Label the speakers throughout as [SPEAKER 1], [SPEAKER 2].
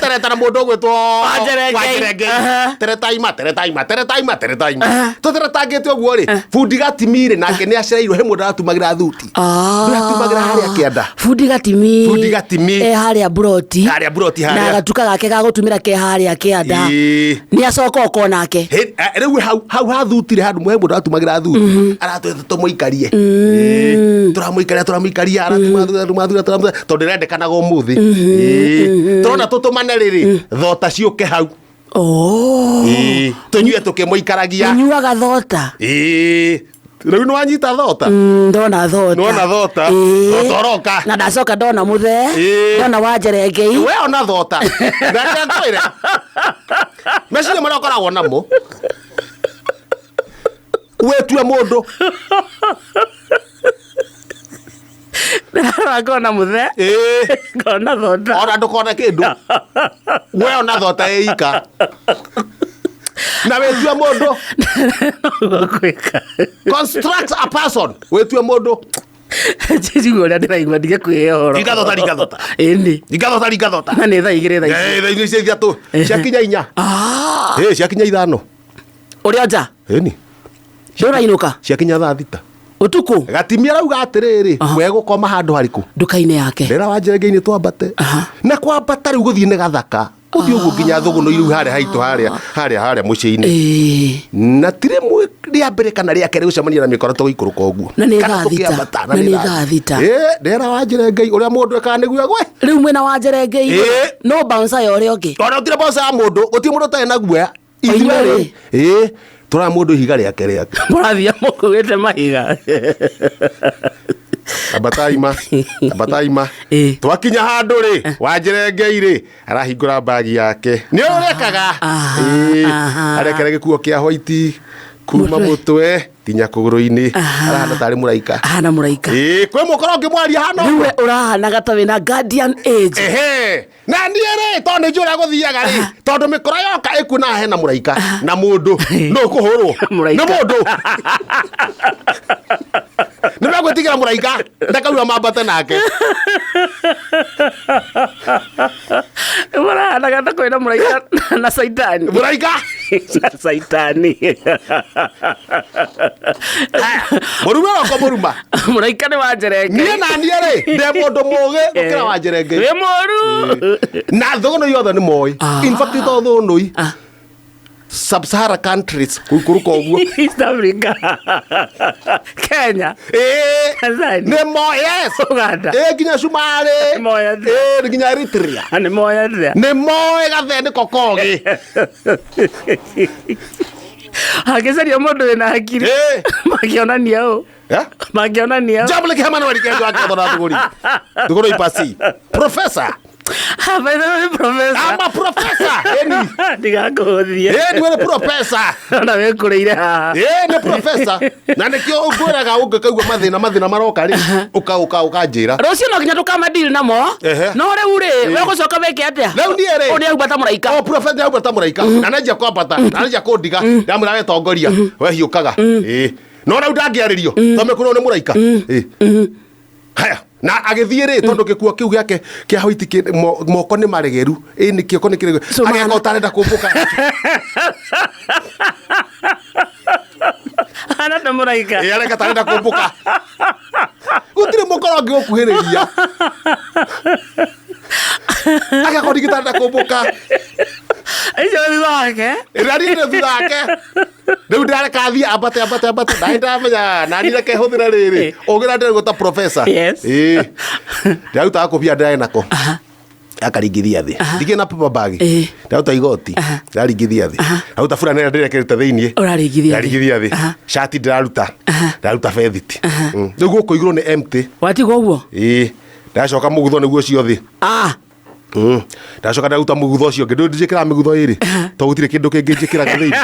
[SPEAKER 1] Tũgũtereta na mũndũ ũgwĩtwo
[SPEAKER 2] Wanjerengei.
[SPEAKER 1] Wanjerengei.
[SPEAKER 2] Aha.
[SPEAKER 1] Teretaima, teretaima, teretaima, teretaima. Tũteretangĩte ũguo rĩ, bundi gatimi rĩ, nake nĩ acereirwo he mũndũ aratumagĩra thuti. Ndũratumagĩra harĩa kĩanda.
[SPEAKER 2] Bundi gatimi.
[SPEAKER 1] Bundi gatimi.
[SPEAKER 2] E harĩa buroti.
[SPEAKER 1] Harĩa buroti harĩa.
[SPEAKER 2] Na gatuka gake ga gũtumĩra ke harĩa kĩanda.
[SPEAKER 1] Ĩĩ.
[SPEAKER 2] Nĩ acoka oko nake.
[SPEAKER 1] Rĩu hau ha thuti rĩ, handũ he mũndũ aratumagĩra thuti. Aratwĩra tũmũikarie. Ĩĩ. Tũramũikaria, tũramũikaria, aratuma thuti, aratuma thuti, aratuma thuti, tondũ ĩrendekanaga ũmũthĩ. Ĩĩ. Tũrona tũtũmane rĩrĩ, thota ciũke hau.
[SPEAKER 2] Oh.
[SPEAKER 1] Ĩĩ. Tũnyue tũkĩmũikaragia.
[SPEAKER 2] Ũnyuaga thota.
[SPEAKER 1] Ĩĩ. Rĩu nĩ wanyita thota?
[SPEAKER 2] Ndona thota.
[SPEAKER 1] Nĩwona thota?
[SPEAKER 2] Ĩĩ.
[SPEAKER 1] Thota ũroka.
[SPEAKER 2] Na ndacoka ndona mũthee.
[SPEAKER 1] Ĩĩ.
[SPEAKER 2] Ndona Wanjerengei.
[SPEAKER 1] We ona thota. Na reke ngwĩre. Meciria marĩa ũkoragwo namo. Wĩtue mũndũ.
[SPEAKER 2] Ndĩrarora ngona mũthee.
[SPEAKER 1] Ĩĩ.
[SPEAKER 2] Ngona thota.
[SPEAKER 1] Ona ndũkone kĩndũ. We ona thota ĩika. Na wĩtue mũndũ.
[SPEAKER 2] Noguo gwĩka.
[SPEAKER 1] Construct a person. Wĩtue mũndũ.
[SPEAKER 2] Njigua ũrĩa ndĩraigua ndige kwĩhe ũhoro.
[SPEAKER 1] Ringa thota, ringa thota.
[SPEAKER 2] Ĩni.
[SPEAKER 1] Ringa thota, ringa thota.
[SPEAKER 2] Na nĩ thaa igĩrĩ thaa ici.
[SPEAKER 1] Eh, thaa igĩrĩ cia ithatũ. Ciakinya inya.
[SPEAKER 2] Ah.
[SPEAKER 1] Eh, ciakinya ithano.
[SPEAKER 2] Ũrĩ o nja?
[SPEAKER 1] Ĩni.
[SPEAKER 2] Ndũrainũka?
[SPEAKER 1] Ciakinya thaa thita.
[SPEAKER 2] Ũtukũ?
[SPEAKER 1] Gatimia arauga atĩrĩrĩ, we gũkoma handũ harĩkũ?
[SPEAKER 2] Nduka-inĩ yake.
[SPEAKER 1] Ndĩra Wanjerengei-inĩ twambate. Na kwambata rĩu gũthiĩ nĩ gathaka. Gũthiĩ ũguo nginya thũgũnũ rĩu harĩa haitũ harĩa harĩa harĩa mũciĩ-inĩ.
[SPEAKER 2] Ĩĩ.
[SPEAKER 1] Na ti rĩmwe rĩa mbere kana rĩa kerĩ gũcemania na mĩkora tũgĩikũrũka ũguo.
[SPEAKER 2] Na nĩ
[SPEAKER 1] Kana
[SPEAKER 2] thaa thita.
[SPEAKER 1] tũkĩambata,
[SPEAKER 2] Na nĩ thaa thita.
[SPEAKER 1] Ĩĩ, ndĩra Wanjerengei ũrĩa mũndũ ekaga nĩguo agwe.
[SPEAKER 2] Rĩu mwĩna Wanjerengei
[SPEAKER 1] Ĩĩ.
[SPEAKER 2] no bouncer ya ũrĩa ũngĩ.
[SPEAKER 1] Ona gũtirĩ bosa ya mũndũ, gũtirĩ mũndũ ũtarĩ na guoya.
[SPEAKER 2] Inyuĩ
[SPEAKER 1] Ithuerĩ. Ĩĩ, tũraya mũndũ ihiga rĩake rĩake.
[SPEAKER 2] Mũrathiĩ mũkuĩte mahiga.
[SPEAKER 1] Ambataima, ambataima.
[SPEAKER 2] Ĩĩ.
[SPEAKER 1] Twakinya handũ rĩ, Wanjerengei rĩ, arahingũra mbagi yake. Nĩ ũrĩa ũrekaga.
[SPEAKER 2] Aha,
[SPEAKER 1] Ĩĩ,
[SPEAKER 2] aha.
[SPEAKER 1] arekera gĩkuo kĩa white kuma
[SPEAKER 2] Mũtwe.
[SPEAKER 1] mũtwe nginya kũgũrũ-inĩ.
[SPEAKER 2] Aha.
[SPEAKER 1] Arahana tarĩ mũraika.
[SPEAKER 2] Ahana mũraika.
[SPEAKER 1] Ĩĩ, kwĩ mũkora ũngĩmwaria hana
[SPEAKER 2] Rĩu
[SPEAKER 1] ũguo.
[SPEAKER 2] we ũrahanaga ta wĩna guardian age.
[SPEAKER 1] Ehe. Na niĩ rĩ, tondũ nĩ njũĩ ũrĩa gũthiaga rĩ, tondũ mĩkora yoka ĩkuona hena mũraika na mũndũ nũ ũkũhũrwo
[SPEAKER 2] Mũraika.
[SPEAKER 1] nĩ mũndũ. Nĩ megwĩtigĩra mũraika ndakauga mambate nake.
[SPEAKER 2] Mũrahanaga ta kwĩna mũraika na caitani.
[SPEAKER 1] Mũraika.
[SPEAKER 2] Na caitani.
[SPEAKER 1] Mũrume ũroka mũruma.
[SPEAKER 2] Mũraika nĩ Wanjerengei.
[SPEAKER 1] Niĩ na niĩ rĩ, ndĩ mũndũ mũgĩ gũkĩra Wanjerengei.
[SPEAKER 2] Wĩ mũru.
[SPEAKER 1] Na thũgũnũi othe nĩ moĩ.
[SPEAKER 2] Ah.
[SPEAKER 1] In fact to thũgũnũi. Sub-Sahara countries gũikũrũka ũguo.
[SPEAKER 2] East Africa. Kenya.
[SPEAKER 1] Ĩĩ.
[SPEAKER 2] Tanzania.
[SPEAKER 1] Nĩ moĩ, yes.
[SPEAKER 2] Uganda.
[SPEAKER 1] Ĩĩ nginya Cumarĩ.
[SPEAKER 2] Nĩ moĩ atĩa?
[SPEAKER 1] Ĩĩ nginya Eritrea.
[SPEAKER 2] Nĩ moĩ atĩa?
[SPEAKER 1] Nĩ moĩ gathee nĩko kogĩ.
[SPEAKER 2] Hangĩcaria mũndũ wĩna hakiri.
[SPEAKER 1] Ĩĩ.
[SPEAKER 2] Mangĩonania ũ.
[SPEAKER 1] Eh?
[SPEAKER 2] Mangĩonania ũ.
[SPEAKER 1] Jambo leke Emmanuel Kenjo akĩothora thũgũri. Thũgũrũ ipasi. Professor.
[SPEAKER 2] Ah, by the way, professor.
[SPEAKER 1] I'm a professor. Ĩni.
[SPEAKER 2] Ndigakũhũthie.
[SPEAKER 1] Ĩni we nĩ professor.
[SPEAKER 2] Ona wĩkũrĩire haha.
[SPEAKER 1] Ĩĩ nĩ professor. Na nĩkĩo ngwĩraga ũngĩkaigua mathĩna mathĩna maroka rĩ, ũka ũka ũkanjĩra.
[SPEAKER 2] Rũciũ no nginya tũkamadeal namo.
[SPEAKER 1] Ehe.
[SPEAKER 2] No rĩu rĩ, we ũgũcoka wĩke atĩa?
[SPEAKER 1] Rĩu niĩ rĩ.
[SPEAKER 2] Ũyũ nĩahumba ta mũraika.
[SPEAKER 1] O professor nĩahumba ta mũraika. Na nĩanjia kwambata, na nĩanjia kũndiga. Ndamwĩra we tongoria, we hiũkaga. Ĩĩ. No rĩu ndangĩarĩrio, tondũ mĩkũrũ nĩ mũraika. Ĩĩ. Haya, na agĩthiĩ rĩ, tondũ gĩkuo kĩu gĩake kĩa hoiti moko nĩ maregeru. Ĩĩ nĩ kĩoko nĩ kĩregeru.
[SPEAKER 2] So
[SPEAKER 1] Ageka
[SPEAKER 2] mahana-
[SPEAKER 1] ũtarenda kũmbũka.
[SPEAKER 2] Hana ta mũraika.
[SPEAKER 1] Ĩĩ areka tarenda kũmbũka. Gũtirĩ mũkora ũngĩgũkuhĩrĩria. Agakorwo ningĩ tarenda kũmbũka.
[SPEAKER 2] Icio thutha wake.
[SPEAKER 1] Ĩrĩa niĩ nĩ thutha wake. Rĩu ndareka athiĩ ambate ambate ambate. Ndarĩ ndamenya nani reke hũthĩre rĩrĩ. Ũgĩra ndĩragwo ta professor.
[SPEAKER 2] Yes.
[SPEAKER 1] Ĩĩ. Ndĩrarutaga kũbia ndĩrarĩ nako. Akaringithia thĩ. Ndigĩ na paper bag.
[SPEAKER 2] Ĩĩ.
[SPEAKER 1] Ndaruta igoti. Ndaringithia thĩ. Ndaruta burana ĩrĩa ndĩrekĩrĩte thĩiniĩ.
[SPEAKER 2] Ũraringithia thĩ.
[SPEAKER 1] Ndaringithia thĩ. Cati ndĩraruta. Ndaruta bethiti. Rĩu gũkũ igũrũ nĩ empty.
[SPEAKER 2] Watigwo ũguo?
[SPEAKER 1] Ĩĩ. Ndacoka mũgutho nĩguo ũcio thĩ.
[SPEAKER 2] Ah.
[SPEAKER 1] Ndacoka ndaruta mũgutho ũcio ũngĩ. Ndũĩ njĩkĩraga mĩgutho ĩrĩ. Tondũ gũtirĩ kĩndũ kĩngĩ njĩkĩraga thĩinĩ.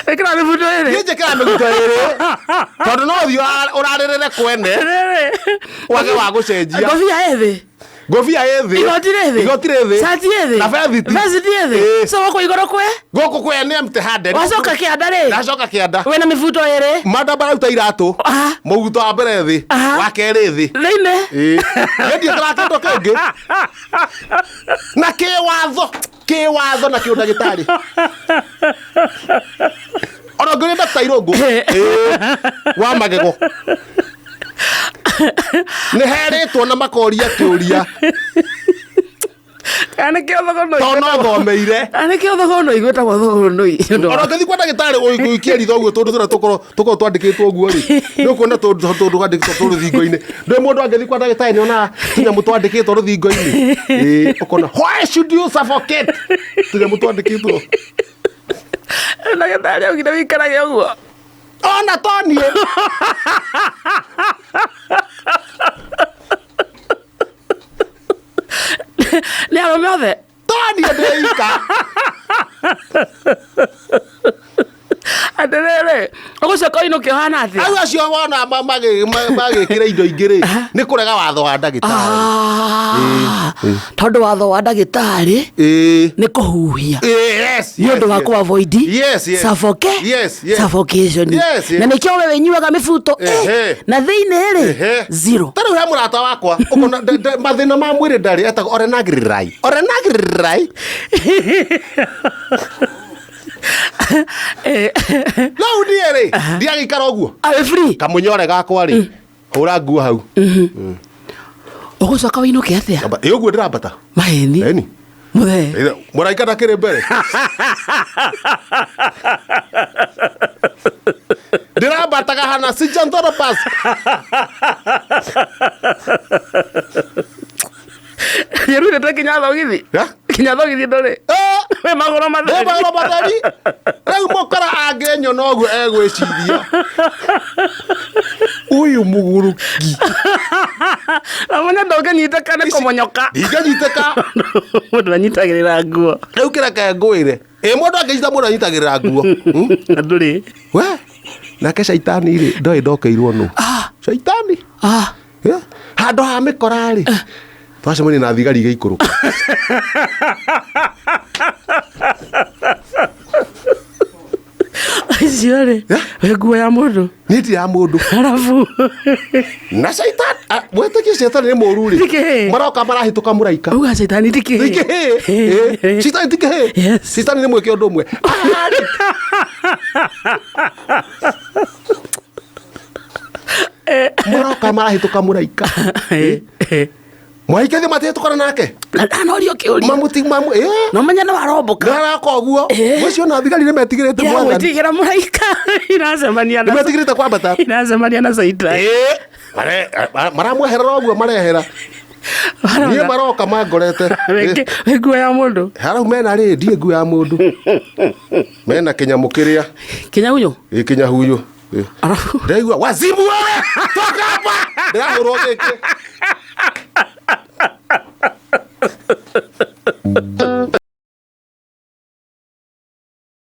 [SPEAKER 2] Ĩkĩra mĩbuto ĩrĩ.
[SPEAKER 1] Niĩ njĩkĩraga mĩgutho ĩrĩ. Tondũ no ũthiĩ ũrarĩrĩre kwene.
[SPEAKER 2] Rĩrĩ.
[SPEAKER 1] Wage wa gũcenjia.
[SPEAKER 2] Ngobia ĩ thĩ.
[SPEAKER 1] Ngobia ĩ thĩ.
[SPEAKER 2] Igoti rĩ thĩ.
[SPEAKER 1] Igoti rĩ thĩ.
[SPEAKER 2] Cati ĩ thĩ.
[SPEAKER 1] Na bethiti.
[SPEAKER 2] Bethiti ĩ thĩ.
[SPEAKER 1] Ĩĩ.
[SPEAKER 2] So gũkũ igũrũ kwĩ?
[SPEAKER 1] Gũkũ kwĩ nĩ empty handed.
[SPEAKER 2] Wacoka kĩanda rĩ?
[SPEAKER 1] Ndacoka kĩanda.
[SPEAKER 2] Wĩna mĩbuto ĩrĩ?
[SPEAKER 1] Manda marauta iratũ.
[SPEAKER 2] Aha.
[SPEAKER 1] Mũguto wa mbere thĩ.
[SPEAKER 2] Aha.
[SPEAKER 1] Wa kerĩ thĩ.
[SPEAKER 2] Thĩinĩ?
[SPEAKER 1] Ĩĩ. Niĩ kĩndũ kĩngĩ. Na kĩwatho, kĩwatho na kĩũndagĩtarĩ. Ona ngũrĩ Dr. Irũngũ. Ĩĩ. Wa magego. Nĩ herĩtwo na makoria kĩũria
[SPEAKER 2] Kana nĩkĩo thogonoi.
[SPEAKER 1] tondũ no thomeire.
[SPEAKER 2] Kana nĩkĩo thogonoi gwĩtagwo thogonoi. Nĩ ũndũ wa-
[SPEAKER 1] Ona ũngĩthiĩ kwa ndagĩtarĩ ũikie ritho ũguo tũndũ tũrĩa tũkorwo tũkorwo twandĩkĩtwo ũguo rĩ nĩ ũkuona tũndũ tũndũ twandĩkĩtwo tũ rũthingo-inĩ ndũĩ mũndũ angĩthiĩ kwa ndagĩtarĩ nĩ onaga tũnyamũ twandĩkĩtwo rũthingo-inĩ. Ĩĩ, ũkona why should you suffocate tũnyamũ twandĩkĩtwo.
[SPEAKER 2] Ndagĩtarĩ augire wĩikarage ũguo.
[SPEAKER 1] Ona to niĩ.
[SPEAKER 2] Nĩ arũme othe?
[SPEAKER 1] To niĩ ndĩika.
[SPEAKER 2] Atĩrĩrĩ, ũgũcoka ũinũke ũhana atĩa?
[SPEAKER 1] Au acio wona magĩkĩra indo ingĩ rĩ nĩ kũrega watho wa ndagĩtarĩ.
[SPEAKER 2] Ah, tondũ watho wa ndagĩtarĩ
[SPEAKER 1] Ĩĩ.
[SPEAKER 2] nĩ kũhuhia.
[SPEAKER 1] Ĩĩ, yes,
[SPEAKER 2] Nĩ ũndũ wa
[SPEAKER 1] yes,
[SPEAKER 2] kũ avoid
[SPEAKER 1] Yes, yes. Yes, yes.
[SPEAKER 2] suffocation.
[SPEAKER 1] Yes, yes.
[SPEAKER 2] Na nĩkĩo we wĩnyuaga mĩbuto
[SPEAKER 1] Ehe.
[SPEAKER 2] na thĩinĩ rĩ
[SPEAKER 1] Ehe.
[SPEAKER 2] zero.
[SPEAKER 1] Ta rĩu he mũrata wakwa ũkona mathĩna ma mwĩrĩ ndarĩ etagwo orenagrirai orenagrirai. Rĩu niĩ rĩ ndiagĩikara ũguo
[SPEAKER 2] Arĩ free.
[SPEAKER 1] kamũnyore gakwa rĩ hũra nguo hau.
[SPEAKER 2] Ũgũcoka wĩinũke atĩa?
[SPEAKER 1] Amba- ĩ ũguo ndĩrambata.
[SPEAKER 2] Maheni.
[SPEAKER 1] Ĩni.
[SPEAKER 2] Mũthee.
[SPEAKER 1] Ĩ, mũraika ndakĩrĩ mbere ndĩrambataga hana sijanthoropas.
[SPEAKER 2] Nĩũrutĩte kinya thogithi? Kinya thogithi ndũrĩ? Wĩ magũrũ matheri.
[SPEAKER 1] Magũrũ matheri. Rĩu mũkora angĩnyona ũguo egwĩciria ũyũ mũgũrũki.
[SPEAKER 2] Na mũnya ndũngĩnyitĩka nĩ kũmonyoka.
[SPEAKER 1] Ndingĩnyitĩka.
[SPEAKER 2] Mũndũ anyitagĩrĩra nguo.
[SPEAKER 1] Rĩu kĩreke ngwĩre ĩ mũndũ angĩnyita mũndũ anyitagĩrĩra nguo.
[SPEAKER 2] Na ndũrĩ.
[SPEAKER 1] We nake caitani rĩ ndoĩ ndokeirwo nũ. Caitani. Handũ ha mĩkora rĩ twacemania na thigari igĩikũrũka.
[SPEAKER 2] Icio rĩ wĩ nguo ya mũndũ.
[SPEAKER 1] Niĩ ndirĩ ya mũndũ.
[SPEAKER 2] Arabu.
[SPEAKER 1] Na caitani mwĩtĩkie caitani nĩ mũũru rĩ.
[SPEAKER 2] Ti kĩhĩĩ.
[SPEAKER 1] Maroka marahĩtũka mũraika.
[SPEAKER 2] Uga caitani ti kĩhĩĩ.
[SPEAKER 1] Ti kĩhĩĩ. Caitani ti kĩhĩĩ.
[SPEAKER 2] Yes.
[SPEAKER 1] Caitani nĩ mwĩke ũndũ ũmwe. Maroka marahĩtũka mũraika. Mwaike thĩ matihĩtũkana nake.
[SPEAKER 2] Na ndanorio kĩũria.
[SPEAKER 1] Mamuti mamu ĩ.
[SPEAKER 2] No menya nĩ waromboka.
[SPEAKER 1] Ndaraka ũguo. Ũcio na thigari nĩ metigĩrĩte mwathani.
[SPEAKER 2] Iragwĩtigĩra mũraika. Iracemania na
[SPEAKER 1] Nĩ metigĩrĩte kwambata.
[SPEAKER 2] Iracemania na caitani.
[SPEAKER 1] Maramweherera ũguo marehera. Niĩ maroka mangorete.
[SPEAKER 2] Wĩ nguo ya mũndũ.
[SPEAKER 1] Harau mena rĩ ndiĩ nguo ya mũndũ. Mena kĩnyamũ kĩrĩa.
[SPEAKER 2] Kĩnyahuyũ?
[SPEAKER 1] Ĩ kĩnyahuyũ. Ndaigua wazimu wewe toka hapa. Ndĩrahũrwo gĩkĩ.